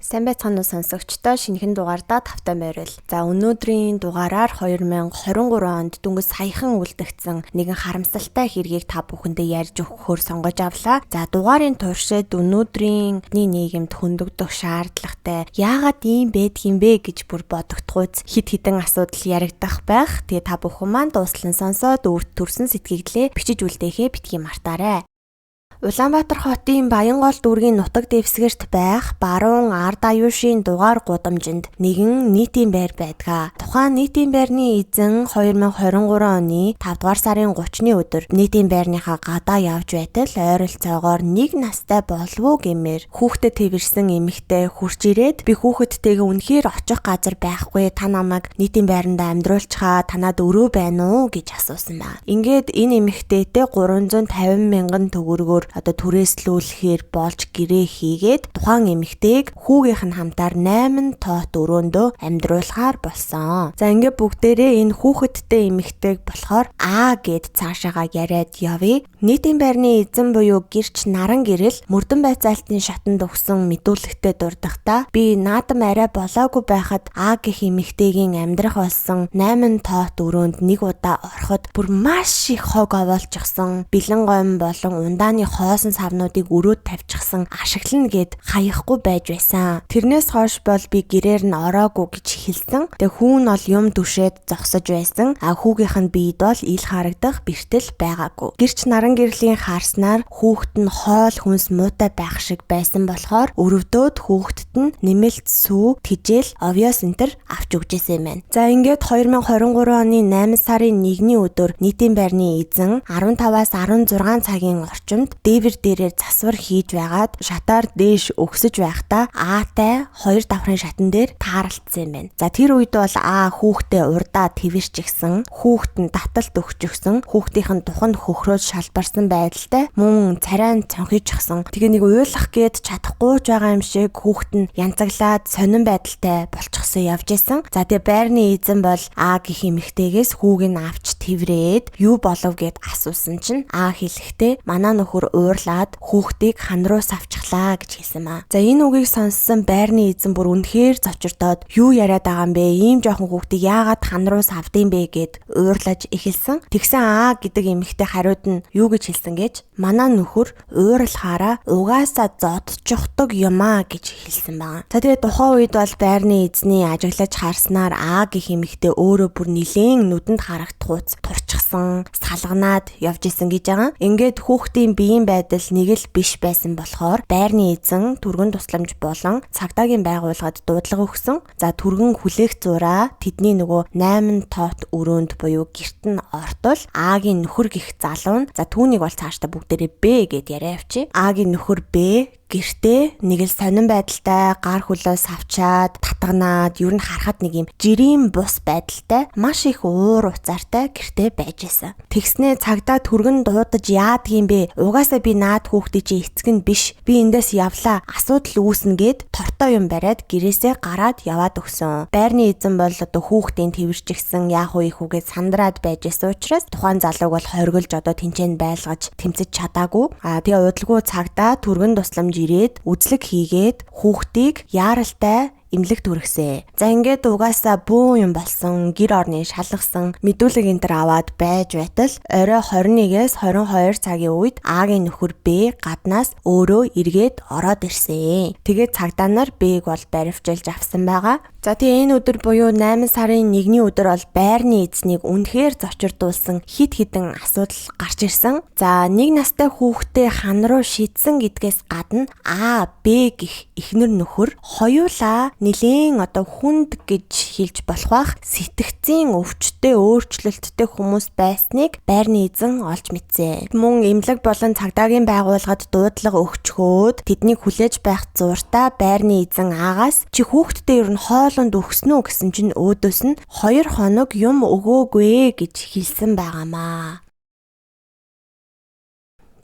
Сайн байцгаана уу сонсогчдоо, шинэхэн дугаардаа тавтай морил. За, өнөөдрийн дугаараар 2023 онд дөнгөж саяхан үлдэгдсэн нэгэн харамсалтай хэргийг та бүхэндээ ярьж өгөхөөр сонгож авлаа. За, дугаарын туршид өнөөдрийн нийгэмд хөндөгдөх шаардлагатай, яагаад ийм байдгийм бэ гэж бүр бодогдохуйц хэд хэдэн асуудал яригдах байх. Тэгээ та бүхэн маань дуслан сонсоод өөрт төрсэн сэтгэгдлээ бичиж үлдээхээ битгий мартаарай. Улаанбаатар хотын Баянгол дүүргийн нутаг дэвсгэрт байх баруун ард аюушийн дугаар гудамжинд нэгэн нийтийн байр байдаг. Тухайн нийтийн байрны эзэн 2023 оны 5 дугаар сарын 30-ны өдөр нийтийн байрныхаа гадаа явж байтал ойролцоогоор нэг настай болов уу гэмээр хүүхдэд тэвэрсэн эмэгтэй хурж ирээд, "Би хүүхэдтэйгээ үнэхээр очих газар байхгүй, та намайг нийтийн байранда амьдруулчихаа, танад өрөө байна уу?" гэж асуусан байна. Ингээд энэ эмэгтэйтэй 350 мянган төгрөгөөр одоо түрээслүүлэхээр болж гэрээ хийгээд тухайн эмэгтэйг хүүгийнх нь хамтаар 8 тоот өрөөндөө амьдруулахаар болсон. За, ингээд бүгдээрээ энэ хүүхэдтэй эмэгтэйг болохоор А гэд цаашаага яриад явъя. Нийтийн байрны эзэн буюу гэрч наран гэрэл мөрдөн байцаалтын шатанд өгсөн мэдүүлэгтээ дурдахдаа, "Би наадам арай болоогүй байхад А гэх эмэгтэйгийн амьдрах болсон 8 тоот өрөөнд нэг удаа ороход бүр маш их хог овоолчихсон, бэлэн гомь болон ундааны хоосон савнуудыг өрөөд тавьчихсан, ашиглана гэд хаяхгүй байж байсан. Тэрнээс хойш бол би гэрээр нь ороогүй" гэж хэлсэн. Тэгээ хүү нь бол юм түшээд зогсож байсан. А хүүгийнх нь биед бол ил харагдах бэртэл байгаагүй. Гэрч наран гэрлийн харснаар хүүхэд нь хоол хүнс муутай байх шиг байсан болохоор өрөвдөөд хүүхдэд нь нэмэлт сүү, тэжээл, овёос энэ төр авч өгч исэн юм байна. За, ингээд 2023 оны 8 сарын 1-ний өдөр нийтийн байрны эзэн 15-аас 16 цагийн орчимд дээвэр дээрээ засвар хийж байгаад шатаар дээш өгсөж байхдаа Аатай хоёр давхрын шатан дээр тааралдсан юм байна. За, тэр үед бол А хүүхдээ урдаа тэвэрчихсэн, хүүхэд нь таталт өгчихсөн, хүүхдийнх нь тух нь хөхрөөд шалбарсан байдалтай, мөн царай нь цонхийчихсан. Тэгээ нэг уйлах гээд чадахгүй ч байгаа юм шиг хүүхэд нь янцаглаад сонин байдалтай болчихсон явж исэн. За, тэгээ байрны эзэн бол А гэх эмэгтэйгээс хүүг нь авч тэврээд юу болов гэд асуусан чинь А хэлэхдээ "Манай нөхөр уурлаад хүүхдийг хан руу савчихлаа" гэж хэлсэн маа. За, энэ үгийг сонссон байрны эзэн бүр үнэхээр цочирдоод, "Юу яриад байгаа юм бэ? Ийм жоохон хүүхдийг яагаад хан руу савдсан бэ?" гэд уурлаж эхэлсэн. Тэгсэн А гэдэг эмэгтэй хариуд нь юу гэж хэлсэн гэж, "Манай нөхөр уурлахаараа угаасаа зодчихдог юмаа" гэж хэлсэн байгаа. За, тэгээ тухайн үед бол байрны эзний ажиглаж харснаар А гэх эмэгтэй өөрөө бүр нилээн нүдэнд харагдахуйц турчихсан, салганаад явж исэн гэж байгаа. Ингээд хүүхдийн биеийн байдал нэг л биш байсан болохоор байрны эзэн түргэн тусламж болон цагдаагийн байгууллагад дуудлага өгсөн. За, түргэн хүлээх зураа тэдний нөгөө 8 тоот өрөөнд буюу гэрт нь ортол А-гийн нөхөр гих залуу нь, за, түүнийг бол цаашдаа бүгдээрээ Б гэд яриа явчих. А-гийн нөхөр Б гэртээ нэг л сонин байдалтай гар хөлөө савчаад татганаад, ер нь харахад нэг юм жирийн бус байдалтай, маш их уур уцаартай гэртээ байж исэн. Тэгснээ цагдаа түргэн дуудаж, "Яадаг юм бэ? Угаасаа би наад хүүхдийн чи эцэг нь биш. Би эндээс явлаа. Асуудал үүснэ" гэд тортой юм бариад гэрээсээ гараад яваад өгсөн. Байрны эзэн бол одоо хүүхдийн тэвэрчихсэн, яах вэ хүүгээд сандраад байж исэн учраас тухайн залууг бол хоригдож одоо тэнцэн байлгаж тэмцэж чадаагүй. Аа, тэгээ удалгүй цагдаа түргэн тусламж ирээд үзлэг хийгээд хүүхдийг яаралтай эмнэлэгт хүргэсэн. За, ингээд угаасаа бүүн юм болсон, гэр орны шалгасан, мэдүүлэг энэ төр аваад байж байтал орой 21-ээс 22 цагийн үед А-гийн нөхөр Б гаднаас өөрөө эргээд ороод ирсэн. Тэгээд цагдаа нар Б-г бол баривчилж авсан байгаа. За, тэгээ энэ өдөр буюу 8 сарын 1-ний өдөр бол байрны эзнийг үнэхээр зочирдуулсан хэд хэдэн асуудал гарч ирсэн. За, нэг настай хүүхдээ хан руу шидсэн гэдгээс гадна А, Б гэх эхнэр нөхөр хоёулаа нэлээн одоо хүнд гэж хэлж болох бах сэтгэцийн өвчтэй, өөрчлөлттэй хүмүүс байсныг байрны эзэн олж мэдсэн. Мөн эмнэлэг болон цагдаагийн байгууллагад дуудлага өгчхөөд тэднийг хүлээж байх зууртаа байрны эзэн А-гаас "Чи хүүхдтэй ер нь хоолунд өгсөн үү?" гэсэн чинь өөдөөс нь "2 хоног юм өгөөгүй" гэж хэлсэн байгаамаа.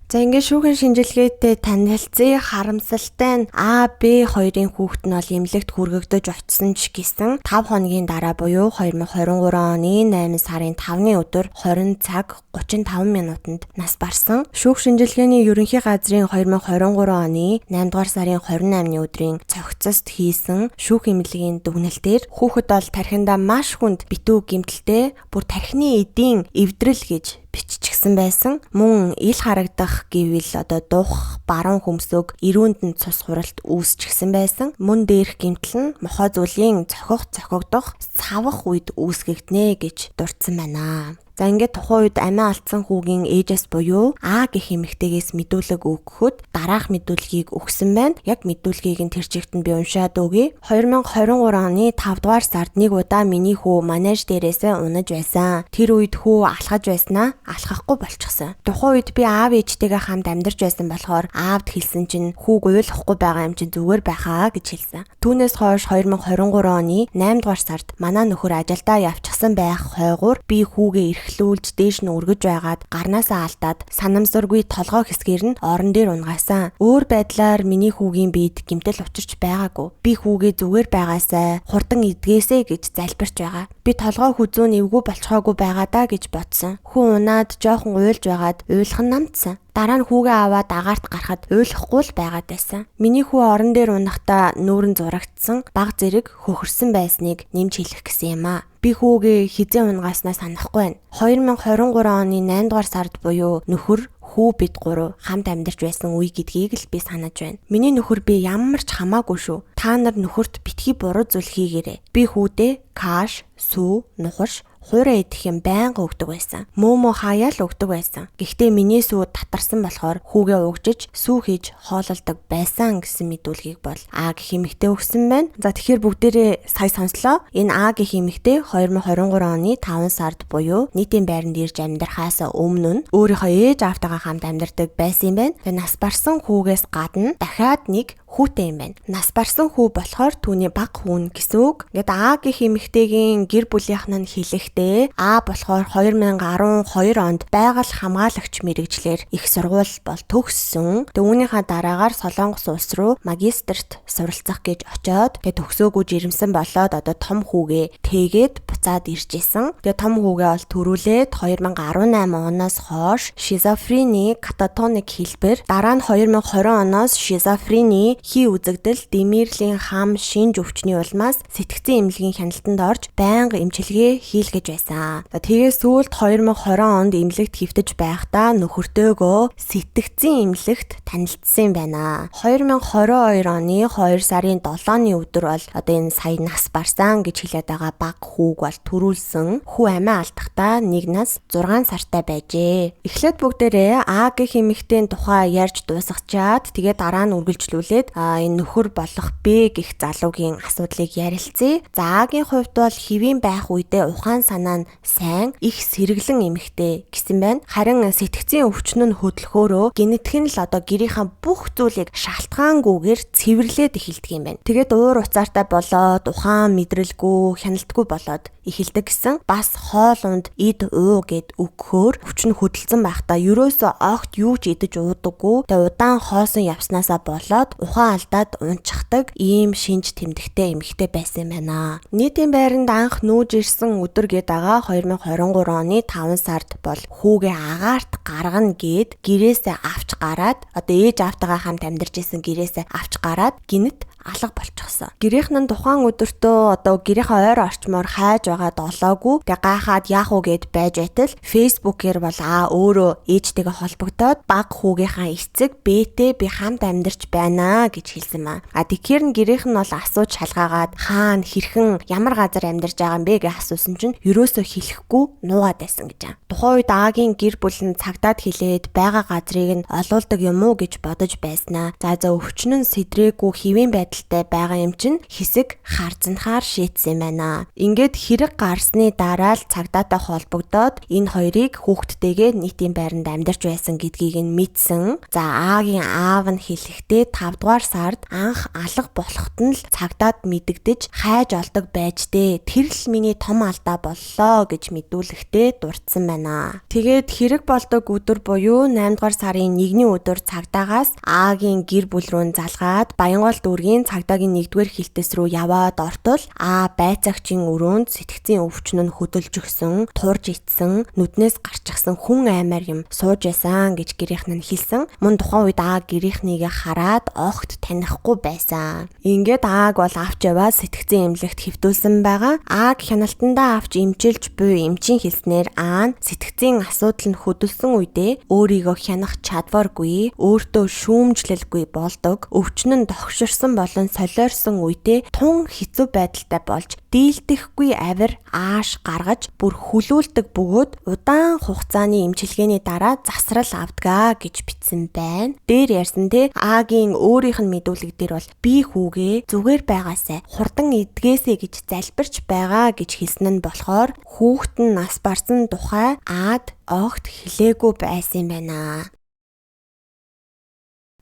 За ингээд шүүхэн шинжилгээтэй танилцъя. Харамсалтай нь А, Б хоёрын хүүхэд нь бол эмнэлэгт хүргэгдэж очсон ч гэсэн 5 хоногийн дараа буюу 2023 оны 8 сарын 5-ны өдөр 20 цаг 35 минутанд нас барсан. Шүүх шинжилгээний ерөнхий газрын 2023 оны 8 дугаар сарын 28-ны өдрийн цогцост хийсэн шүүх эмнэлгийн дүгнэлтээр хүүхэд бол тархиндаа маш хүнд битүү гэмтэлтэй бүр тархины эдийн эвдрэл гэж биччихсэн байсан. Мөн ил харагдах гэвэл одоо дух, баруун хөмсөг, эрүүнд нь цус хуралт үүсчихсэн байсан. Мөн дээрх гэмтэл нь мохой зүйлийн цохих, цохигдох, савах үед үүсгэгдэнэ гэж дурдсан байна. За ингээд тухайн үед амиа алдсан хүүгийн ээжээс буюу А гэх эмэгтэйгээс мэдүүлэг өгөхөд дараах мэдүүлгийг өгсөн байна. Яг мэдүүлгийг нь тэр чигт нь би уншаад өгье. 2023 оны 5 дугаар сард нэг удаа миний хүү манеж дээрээс унаж байсан. Тэр үед хүү алхаж байснаа алхахгүй болчихсон. Тухайн үед би аав ээжтэйгээ хамт амьдарч байсан болохоор аавд хэлсэн чинь хүүг уйлахгүй байгаа юм чинь зүгээр байхаа гэж хэлсэн. Түүнээс хойш 2023 оны 8 дугаар сард манай нөхөр ажилдаа явчихсан байх хойгуур би хүүгээ эрхлүүлж дээш нь өргөж байгаад гарнаасаа алдаад санамсаргүй толгой хэсгээр нь орон дээр унгаасан. Өөр байдлаар миний хүүгийн биед гэмтэл учирч байгаагүй. Би хүүгээ зүгээр байгаасай, хурдан эдгээсэй гэж залбирч байгаа. Би толгой хүзүүн эвгүй болцохоогүй байгаа даа гэж бодсон. Хүү унаад жоохон уйлж байгаад уйлах нь намтсан. Дараа нь хүүгээ аваад агаарт гарахад уйлахгүй л байгаад байсан. Миний хүү орон дээр унахдаа нүүрэн зурагдсан, баг зэрэг хөхөрсөн байсныг нэмж хэлэх гэсэн юм аа. Би хүүгээ хизээ унгааснаа санахгүй байна. 2023 оны 8 дугаар сард буюу нөхөр хүү бид гурав хамт амьдарч байсан үе гэдгийг л би санаж байна. Миний нөхөр би ямар ч хамаагүй шүү. Та нар нөхөрт битгий буруу зүйл хийгээрэй. Би хүүдээ каш, сүү, нухаш, хуурай идэх юм байнга өгдөг байсан. Мөө хаяа л өгдөг байсан. Гэхдээ миний сүү татарсан болохоор хүүгээ угжиж сүү хийж хоололдог байсан гэсэн мэдүүлгийг бол А гэх эмэгтэй өгсөн байна. За тэгэхээр бүгдээрээ сая сонслоо. Энэ А гэх эмэгтэй 2023 оны 5 сард буюу нийтийн байранд ирж амьдрахаас өмнө нь өөрийнхөө ээж аавтайгаа хамт амьдардаг байсан юм байна. Тэгээ нас барсан хүүгээс гадна дахиад нэг хүүтэй юм байна. Нас барсан хүү болохоор түүний баг хүүн гэсэн үг. Ингээд А гэх эмэгтэйгийн гэр бүлийнх нь хэлэхдээ А болохоор 2012 онд байгаль хамгаалагч мэрэгжлэр их сургууль бол төгссөн. Тэгээ үүнийхээ дараагаар Солонгос улс руу магистрт суралцах гэж очоод тэгээ төгсөөгүй жирэмсэн болоод одоо том хүүгээ тэгээд буцаад ирж исэн. Тэгээ том хүүгээ бол төрүүлээд 2018 оноос хойш шизофрени кататоник хэлбэр, дараа нь 2020 оноос шизофрени хий үзэгдэл, дэмэрлийн хам, шинж өвчний улмаас сэтгцийн эмнэлгийн хяналтанд орж байнга эмчилгээ хийлгэж байсан. За тэгээ сүүлд 2020 онд эмнэлэгт хэвтэж байхдаа нөхөртөөгөө сэтгцийн эмнэлэгт танилцсан юм байна. 2022 оны 2 сарын 7-ны өдөр бол одоо энэ сая нас барсан гэж хэлээд байгаа баг хүүг бол төрүүлсэн. Хүү амиа алдахдаа 1 нас 6 сартай байжээ. Эхлээд бүгдээрээ А гэх эмэгтэйн тухай ярьж дуусгачаад тэгээ дараа нь үргэлжлүүлээд энэ нөхөр болох Б гэх залуугийн асуудлыг ярилцъя. За А-гийн хувьд бол хэвийн байх үедээ ухаан санаа нь сайн, их сэргэлэн эмэгтэй гэсэн байна. Харин сэтгцийн өвчин нь хөдлөхөөрөө генетик нь л одоо гэрийнхаа бүх зүйлийг шалтгаангүйгээр цэвэрлээд эхэлдэг юм байна. Тэгээд уур уцаартай болоод ухаан мэдрэлгүй, хяналтгүй болоод эхэлдэг гэсэн. Бас хоол унд эд уу гэд өгөхөөр өвчин хөдөлсөн байхдаа ерөөсөө огт юу ч идэж уудаггүй. Тэгээ удаан хоосон явснаасаа болоод ухаан алдаад унчихдаг ийм шинж тэмдэгтэй эмэгтэй байсан юм байна. Нийтийн байранд анх нүүж ирсэн өдөр гээд байгаа 2023 оны 5 сард бол хүүгээ агаарт гаргана гээд гэрээсээ авч гараад одоо ээж аавтайгаа хамт амьдарч исэн гэрээсээ авч гараад гинэт алга болчихсон. Гэрийнх нь тухайн өдөртөө одоо гэрийнхээ ойр орчмоор хайж байгаа долоогүй. Тэгээ гайхаад яах уу гэд байж байтал Facebook-ээр бол өөрөө ээжтэйгээ холбогдоод баг хүүгийнхаа эцэг Б-тэй би хамт амьдарч байна гэж хэлсэн маа. А тэгэхээр нь гэрийнх нь бол асууж шалгаагаад хаана хэрхэн ямар газар амьдарч байгаа юм бэ гэж асуусан чинь ерөөсөө хэлэхгүй нуугаад байсан гэж. Тухайн үед А-гийн гэр бүл нь цагдаад хэлээд байгаа газрыг нь олуулдаг юм уу гэж бодож байснаа. За өвчин нь сэдрээгүй хэвийн байдал асуудалтай байгаа юм чинь хэсэг харзанхаар шийдсэн байна. Ингээд хэрэг гарсны дараа л цагдаатай холбогдоод энэ хоёрыг хүүхдтэйгээ нийтийн байранд амьдарч байсан гэдгийг нь мэдсэн. За А-гийн аав нь хэлэхдээ 5 дугаар сард анх алга болоход нь л цагдаад мэдэгдэж хайж олдог байж дээ. Тэр л миний том алдаа боллоо гэж мэдүүлэхдээ дурдсан байна. Тэгээд хэрэг болдог өдөр буюу 8 дугаар сарын 1-ний өдөр цагдаагаас А-гийн гэр бүл рүү залгаад Баянгол дүүргийн цагдаагийн 1-р хилтэс рүү яваад ортол А байцаагчийн өрөөнд сэтгцийн өвчин нь хөдөлж өгсөн, турж итсэн, нүднээс гарчихсан хүн аймаар юм сууж байсан гэж гэрийнхэн нь хэлсэн. Мөн тухайн үед А гэрийнхнийгээ хараад огт танихгүй байсан. Ингээд А-г бол авч яваад сэтгцийн эмнэлэгт хэвтүүлсэн байгаа. А-г хяналтандаа авч эмчилж буй эмчийн хэлснээр А нь сэтгцийн асуудал нь хөдөлсөн үедээ өөрийгөө хянах чадваргүй, өөртөө шүүмжлэлгүй болдог, өвчин нь догширсан болон солиорсон үедээ тун хэцүү байдалтай болж дийлдэхгүй авир ааш гаргаж бүр хүлүүлдэг бөгөөд удаан хугацааны эмчилгээний дараа засрал авдгаа гэж бичсэн байна. Дээр ярьсан те А-гийн өөрийнх нь мэдүүлэг дээр бол би хүүгээ зүгээр байгаасай хурдан эдгээсэй гэж залбирч байгаа гэж хэлсэн нь болохоор хүүхэд нь нас барсан тухай А-д огт хэлээгүй байсан юм байна.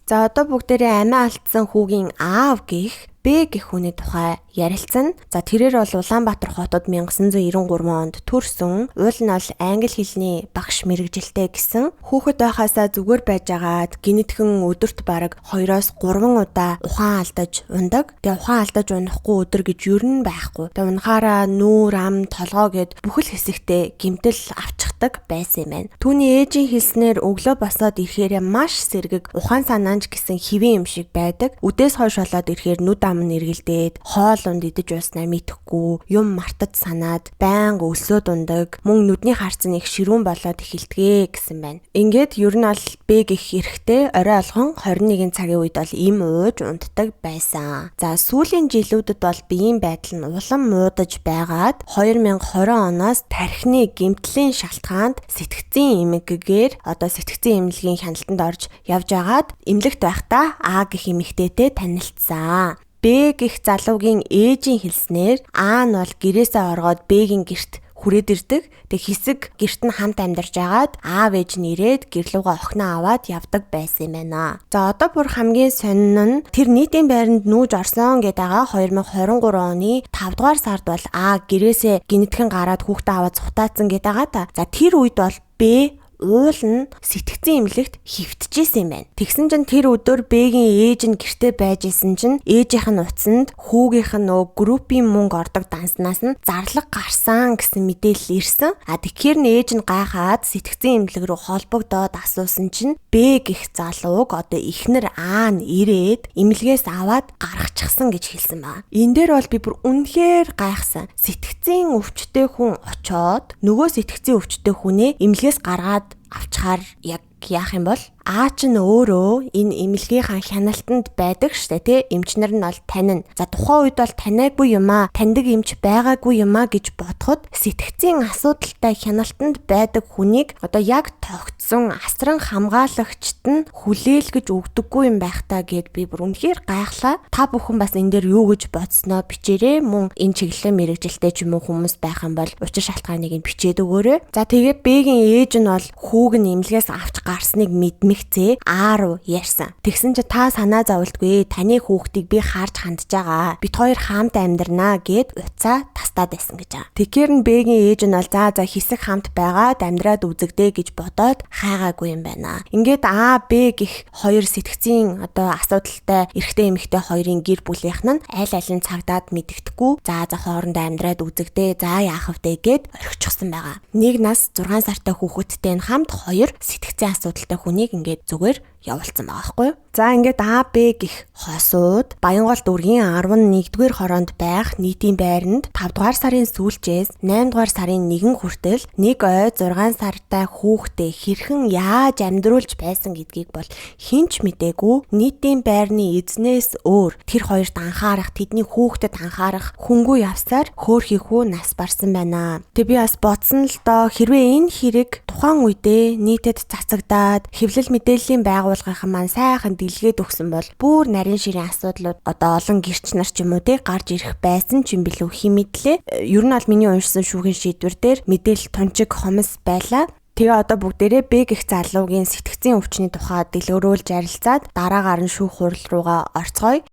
За одоо бүгдээрээ амиа алдсан хүүгийн аав гих Б гэх хүний тухай ярилцсан. За тэрээр бол Улаанбаатар хотод 1993 онд төрсөн. Уул нь бол англи хэлний багш мэрэгжилтэй гэсэн. Хүүхэд байхаасаа зүгээр байжгаад гинэтхэн өдөрт бараг 2-оос 3 удаа ухаан алдаж ундаг. Тэгээ ухаан алдаж унахгүй өдөр гэж ер нь байхгүй. Тэгээ унахаараа нүүр, ам, толгоо гэд бүхэл хэсэгтээ гэмтэл авчихдаг байсан юм байна. Түүний ээжийн хэлснээр өглөө босоод ирэхээрээ маш сэргэг ухаан санаанч гэсэн хэвийн юм шиг байдаг. Үдээс хойш болоод ирэхээр нүд ам нь эргэлдээд хоол унд идэж ууснаа мэдэхгүй, юм мартаж санаад байнга өлсөөд ундаг, мөн нүдний харц нь их ширүүн болоод эхэлдэгэ гэсэн байна. Ингээд ер нь бол Б гэх эрэхтэй орой болгон 21 цагийн үед бол им ууж унтдаг байсан. За сүүлийн жилүүдэд бол биеийн байдал нь улам муудаж байгаад 2020 оноос тархины гэмтлийн шалтгаанд сэтгцийн эмгэгээр одоо сэтгцийн эмнэлгийн хяналтанд орж явж агаад эмнэлэгт байхдаа А гэх эмэгтэйтэй танилцсан. Б гэх залуугийн ээжийн хэлснээр А нь бол гэрээсээ оргоод Б-гийн гэрт хүрээд ирдэг. Тэг хэсэг гэрт нь хамт амьдарч агаад аав ээж нь ирээд гэр лүүгээ охиноо аваад явдаг байсан юм байна. За одоо бүр хамгийн сонин нь тэр нийтийн байранд нүүж орсон гэдэг байгаа 2023 оны 5 дугаар сард бол А гэрээсээ гинэтхэн гараад хүүхдээ аваад цухтаацсан гэдэг байгаа та. За тэр үед бол Б уул нь сэтгцэн эмнэлэгт хөвтөжсэн юм байна. Тэгсэн чинь тэр өдөр Б-гийн ээж нь гэрте байж исэн чинь ээжийнх нь утсанд хүүгийнх нь нөө группийн мөнгө ордог данснаас нь зарлаг гарсан гэсэн мэдээлэл ирсэн. А тэгэхээр нь ээж нь гайхаад сэтгцэн эмнэлэг рүү холбогдоод асуусан чинь Б гэх залууг одоо эхнэр А нь ирээд эмнэлгээс аваад гаргачихсан гэж хэлсэн ба. Энэ дээр бол би бүр үнэхээр гайхсан. Сэтгцэн өвчтэй хүн очоод нөгөө сэтгцэн өвчтэй хүнээ эмнэлгээс гаргаад авчхаар яг яах юм бол А ч нь өөрөө энэ эмнэлгийнхаа хяналтанд байдаг штэ тий эмчнэр нь бол танина. За тухайн үед бол таниагүй юм аа, таньдаг эмч байгаагүй юм аа гэж бодоход сэтгцийн асуудалтай хяналтанд байдаг хүнийг одоо яг тогтсон асран хамгаалагчт нь хүлээлгэж өгдөггүй юм байх та гэд би бүр үнэхээр гайхлаа. Та бүхэн бас энэ дээр юу гэж бодсноо бичээрэй. Мөн энэ чиглэлийн мэрэгжилтэй ч юм уу хүмүүс байх юм бол учир шалтгааныг нь бичээд өгөөрэй. За тэгээ Б-гийн ээж нь бол хүүг нь эмнэлгээс авч гарсныг мэдмэгцээ А руу ярьсан. Тэгсэн чи та санаа зовлтгүй. Таны хүүхдийг би харж хандж байгаа. Бид хоёр хамт амьдрнаа гэд уцаа тастаад байсан гэж байгаа. Тэгэхээр нь Б-гийн ээж нь бол за хэсэг хамт байгаад амьдраад үзэгдээ гэж бодоод хайгаагүй юм байна. Ингээд А, Б гэх хоёр сэтгцийн одоо асуудалтай эрэгтэй эмэгтэй хоёрын гэр бүлийнх нь аль аль нь цагдаад мэддэхгүй. За хоорондоо амьдраад үзэгдээ. За яах вэ гэд орхичихсан байгаа. Нэг нас 6 сартай хүүхэдтэй нь хамт хоёр сэтгцийн асуудалтай хүнийг ингээд зүгээр явуулсан байгаа байхгүй юу? За ингээд А, Б гэх хосууд Баянгол дүүргийн 11-р хороонд байх нийтийн байранд 5 дугаар сарын сүүлчээс 8 дугаар сарын 1 хүртэл нэг ой 6 сартай хүүхдээ хэрхэн яаж амьдруулж байсан гэдгийг бол хэн ч мдээгүй. Нийтийн байрны эзнээс өөр тэр хоёрт анхаарах, тэдний хүүхдэд анхаарах хүнгүй явсаар хөөхий хүү нас барсан байна. Тэг би бас бодсон л доо, хэрвээ энэ хэрэг тухайн үедээ нийтэд цацагдаад хэвлэл мэдээллийн байгууллага агуулгынхан маань сайхан дэлгээд өгсөн бол бүр нарийн ширийн асуудлууд одоо олон гэрч нар ч юм уу те гарч ирэх байсан ч юм билүү хин мэдлээ. Ер нь бол миний уншсан шүүхийн шийдвэр дээр мэдээлэл тунчиг хомс байлаа. Тэгээ одоо бүгдээрээ Б гэх залуугийн сэтгцийн өвчний тухай дэлгэрүүлж ярилцаад дараагаар нь шүүх хурал руугаа орцгоё.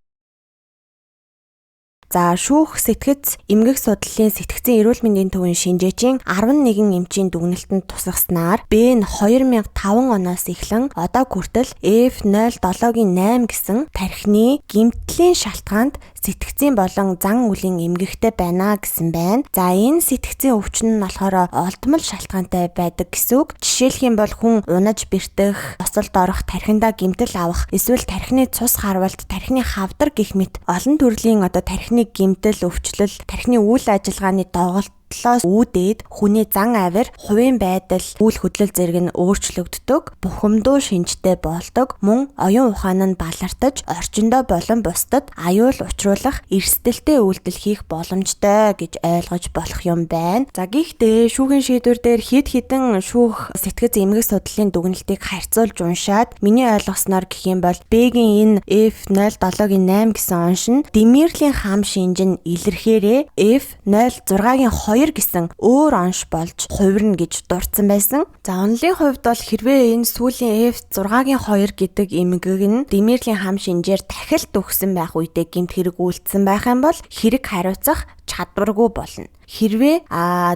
За шүүх сэтгэц эмгэг судлалын сэтгцийн эрүүл мэндийн төвийн шинжээчийн 11 эмчийн дүгнэлтэнд тусгаснаар Б нь 2005 оноос эхлэн одоо хүртэл F07-гийн 8 гэсэн тархины гэмтлийн шалтгаанд сэтгцийн болон зан үлийн эмгэгтэй байна гэсэн байна. За энэ сэтгцийн өвчин нь болохоор олдмол шалтгаантай байдаг гэсэн үг. Жишээлх юм бол хүн унаж бэртэх, осолд орох, тархиндаа гэмтэл авах, эсвэл тархины цус харвалт, тархины хавдар гэх мэт олон төрлийн одоо тархины гэмтэл, өвчлөл, тархины үйл ажиллагааны доголдлоос үүдээд хүний зан авир, хувийн байдал, үйл хөдлөл зэрэг нь өөрчлөгддөг, бухимдуу шинжтэй болдог, мөн оюун ухаан нь балартаж, орчиндөө болон бусдад аюул учруулах эрсдэлтэй үйлдэл хийх боломжтой гэж ойлгож болох юм байна. За гэхдээ шүүхийн шийдвэр дээр хэд хэдэн шүүх сэтгэц эмгэг судлалын дүгнэлтийг харьцуулж уншаад миний ойлгосноор гэх юм бол Б-гийн энэ F07-гийн 8 гэсэн онш нь Демирлийн хам шинж нь илэрхээрээ F06-гийн 2 гэсэн өөр онш болж хувирна гэж дурдсан байсан. За онолын хувьд бол хэрвээ энэ сүүлийн F6-гийн 2 гэдэг эмгэг нь Демирлийн хам шинжээр дахилт өгсөн байх үедээ гэмт хэрэг үйлдсэн байх юм бол хэрэг хариуцах чадваргүй болно. Хэрвээ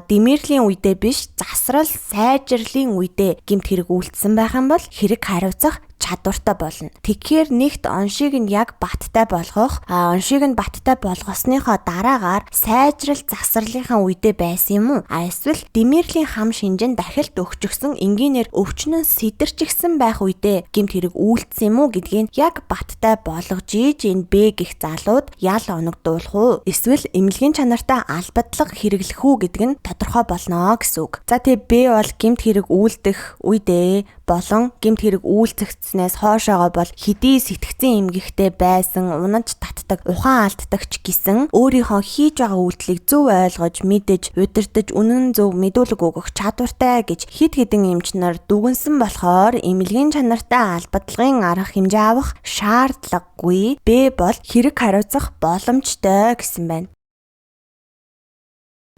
Демирлийн үедээ биш засрал сайжрлын үедээ гэмт хэрэг үйлдсэн байх юм бол хэрэг хариуцах чадвартай болно. Тэгэхээр нэгт оншийг нь яг баттай болгох, оншийг нь баттай болгосныхоо дараагаар сайжрал засралынхаа үедээ байсан юм уу? Эсвэл Демирлийн хам шинж нь дахилт өгчихсөн энгийнээр өвчин нь сэтэрчихсэн байх үедээ гэмт хэрэг үйлдсэн юм уу гэдгийг яг баттай болгож ийж энэ Б гэх залууд ял оногдуулах уу? Эсвэл эмнэлгийн чанартай албадлага хэрэглэх үү гэдэг нь тодорхой болно гэсэн үг. За тэгээ Б бол гэмт хэрэг үйлдэх үедээ болон гэмт хэрэг үйлцэгдснээс хоошоогоо бол хэдий сэтгцэн эмгэгтэй байсан, унаж татдаг, ухаан алддаг ч гэсэн өөрийнхөө хийж байгаа үйлдэлийг зөв ойлгож, мэдэж, удирдах, үнэн зөв мэдүүлэг өгөх чадвартай гэж хэд хэдэн эмч нар дүгнсэн болохоор эмнэлгийн чанартай албадлагын арга хэмжээ авах шаардлагагүй. Б бол хэрэг хариуцах боломжтой гэсэн байна.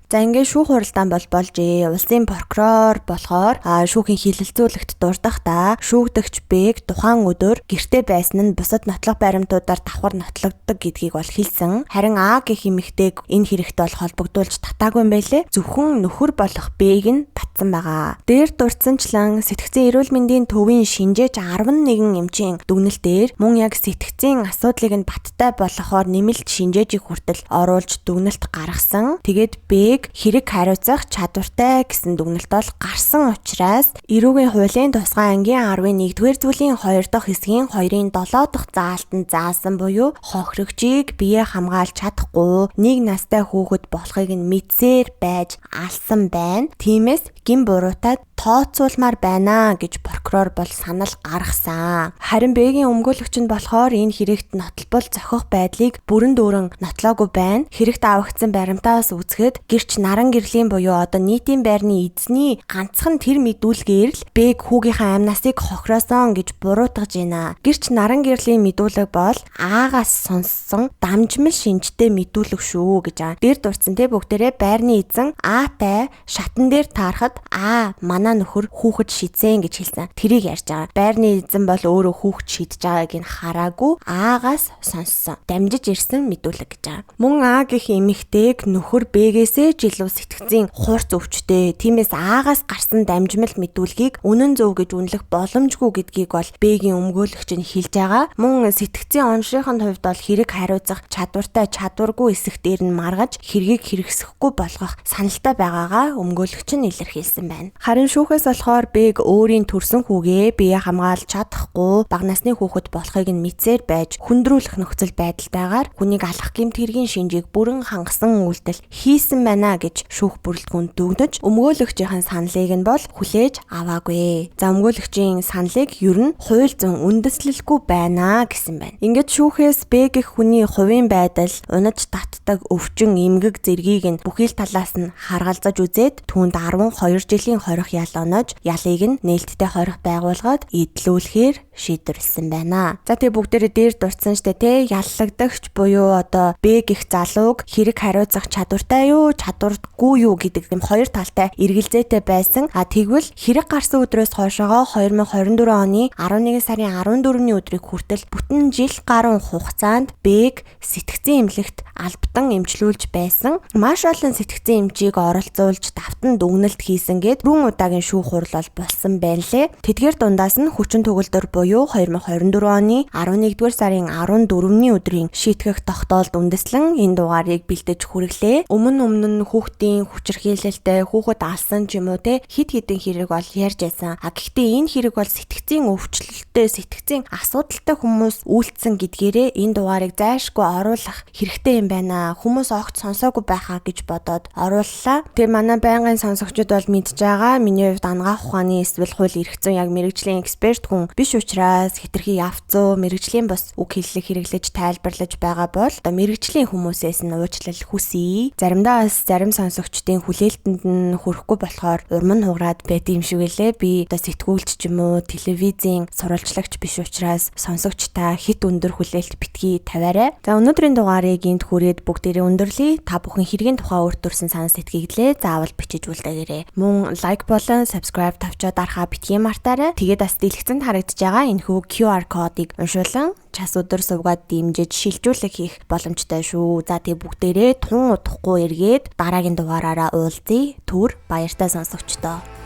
За ингээд шүүх хуралдаан бол болжээ. Улсын прокурор болохоор шүүхийн хилэлцүүлэгт дурдахдаа шүүгдэгч Б-г тухайн өдөр гэрте байсан нь бусад нотлох баримтуудаар давхар нотлогддог гэдгийг бол хэлсэн. Харин А гэх эмэгтэйг энэ хэрэгт бол холбогдуулж татаагүй юм байлээ. Зөвхөн нөхөр болох Б-г нь татсан байгаа. Дээр дурдсанчлан сэтгцийн эрүүл мэндийн төвийн шинжээч 11 эмчийн дүгнэлтээр мөн яг сэтгцийн асуудлыг нь баттай болгохоор нэмэлт шинжээжийг хүртэл оруулж дүгнэлт гаргасан. Тэгээд Б хэрэг хариуцах чадвартай гэсэн дүгнэлт бол гарсан учраас эрүүгийн хуулийн тусгай ангийн 11-р зүйлийн 2 дахь хэсгийн 2-ын 7 дахь заалтанд заасан буюу хохирогчийг бие хамгаалж чадахгүй нэг настай хүүхэд болохыг нь мэдсээр байж алсан байна. Тиймээс гин буруутай тооцоолмаар байна гэж прокурор бол санал гаргасан. Харин Б-гийн өмгөөлөгч нь болохоор энэ хэрэгт нотлбол зохих байдлыг бүрэн дүүрэн нотлоогүй байна. Хэрэгт авагдсан баримтаас үзэхэд гэрч наран гэрлийн буюу одоо нийтийн байрны эзний ганцхан тэр мэдүүлгээр л Б-г хүүгийнхээ амнасыг хохироосон гэж буруутгаж байна. Гэрч наран гэрлийн мэдүүлэг бол А-гаас сонссон дамжмал шинжтэй мэдүүлэг шүү гэж байгаа. Дээр дурдсан те бүгдээрээ байрны эзэн А-тай шатан дээр таарахад А манай нөхөр хүүхэд шидсэн гэж хэлсэн. Тэрийг ярьж байгаа. Байрны эзэн бол өөрөө хүүхэд шидэж байгааг нь хараагүй А-гаас сонссон. Дамжиж ирсэн мэдүүлэг гэж байгаа. Мөн А гэх эмэгтэйг нөхөр Б-гээсээ ч илүү сэтгцийн хурц өвчтэй. Тиймээс А-гаас гарсан дамжмал мэдүүлгийг үнэн зөв гэж үнэлэх боломжгүй гэдгийг бол Б-гийн өмгөөлөгч нь хэлж байгаа. Мөн сэтгцийн оншийнхын хувьд бол хэрэг хариуцах чадвартай чадваргүй эсэх дээр нь маргаж хэргийг хэрэгсэхгүй болгох саналтай байгаагаа өмгөөлөгч нь илэрхийлсэн байна. Харин шүүхээс болохоор Б-г өөрийн төрсэн хүүгээ бие хамгаалж чадахгүй бага насны хүүхэд болохыг нь мэдсээр байж хүндрүүлэх нөхцөл байдалтайгаар хүнийг алах гэмт хэргийн шинжийг бүрэн хангасан үйлдэл хийсэн байна байна гэж шүүх бүрэлдэхүүн дүгнэж өмгөөлөгчийн саналыг нь бол хүлээж аваагүй. За өмгөөлөгчийн саналыг ер нь хууль зүйн үндэслэлгүй байна гэсэн байна. Ингээд шүүхээс Б гэх хүний хувийн байдал, унаж татдаг өвчин, эмгэг зэргийг нь бүхий л талаас нь харгалзаж үзээд түүнд 12 жилийн хорих ял оноож ялыг нь нээлттэй хорих байгуулгаад эдлүүлэхээр шийдвэрлсэн байна. За тэгээ бүгдээрээ дээр дурдсан штэ тэ яллагдагч буюу одоо Б гэх залууг хэрэг хариуцах чадвартай юу, чадваргүй юу гэдэг юм хоёр талтай эргэлзээтэй байсан. А тэгвэл хэрэг гарсан өдрөөс хойшоогоо 2024 оны 11 сарын 14-ний өдрийг хүртэл бүтэн жил гаруй хугацаанд Б-г сэтгцийн эмнэлэгт албадан эмчлүүлж байсан. Маш олон сэтгцийн эмчийг оролцуулж давтан дүгнэлт хийсэн гээд дөрвөн удаагийн шүүх хурал бол болсон байна лээ. Тэдгээр дундаас нь хүчин төгөлдөр буюу 2024 оны 11-р сарын 14-ний өдрийн шийтгэх тогтоолд үндэслэн энэ дугаарыг бэлдэж хүргэлээ. Өмнө нь хүүхдийн хүчирхийлэлтэй хүүхэд алсан ч юм уу те хид хідэн хэрэг бол ярьж байсан. А гэхдээ энэ хэрэг бол сэтгцийн өвчлөлттэй, сэтгцийн асуудалтай хүмүүс үйлдсэн гэдгээрээ энэ дугаарыг зайлшгүй оруулах хэрэгтэй юм байна. Хүмүүс огт сонсоогүй байхаа гэж бодоод орууллаа. Тэгээ манай байнгын сонсогчид бол мэдж байгаа. Миний хувьд анагаах ухааны эсвэл хууль эрх зүйн яг мэрэгжлийн эксперт хүн биш учраас хэтэрхий явцуу мэрэгжлийн бус үг хэллэг хэрэглэж тайлбарлаж байгаа бол одоо мэрэгжлийн хүмүүсээс нь уучлал хүсье. Заримдаа бас зарим сонсогчдын хүлээлтэнд нь хүрэхгүй болохоор урам нь хугараад байд юм шиг үлээ. Би одоо сэтгүүлч ч юм уу телевизийн сурвалжлагч биш учраас сонсогч та хит өндөр хүлээлт битгий тавиарай. За өнөөдрийн дугаарыг энд хүрээд бүгдээрээ өндөрлөе. Та бүхэн хэргийн тухай өөрт төрсэн санал сэтгэгдлээ заавал бичиж үлдээгээрэй. Мөн лайк болон subscribe тавчаад дарахаа битгий мартаарай. Тэгээд бас дэлгэцэнд харагдаж байгаа энэхүү QR кодыг уншуулан час өдөр сувгаад дэмжиж шилжүүлэг хийх боломжтой шүү. За тэг бүгдээрээ тун удахгүй эргээд дараагийн дугаараараа уулзъя. Түр баяртай сонсогчдоо.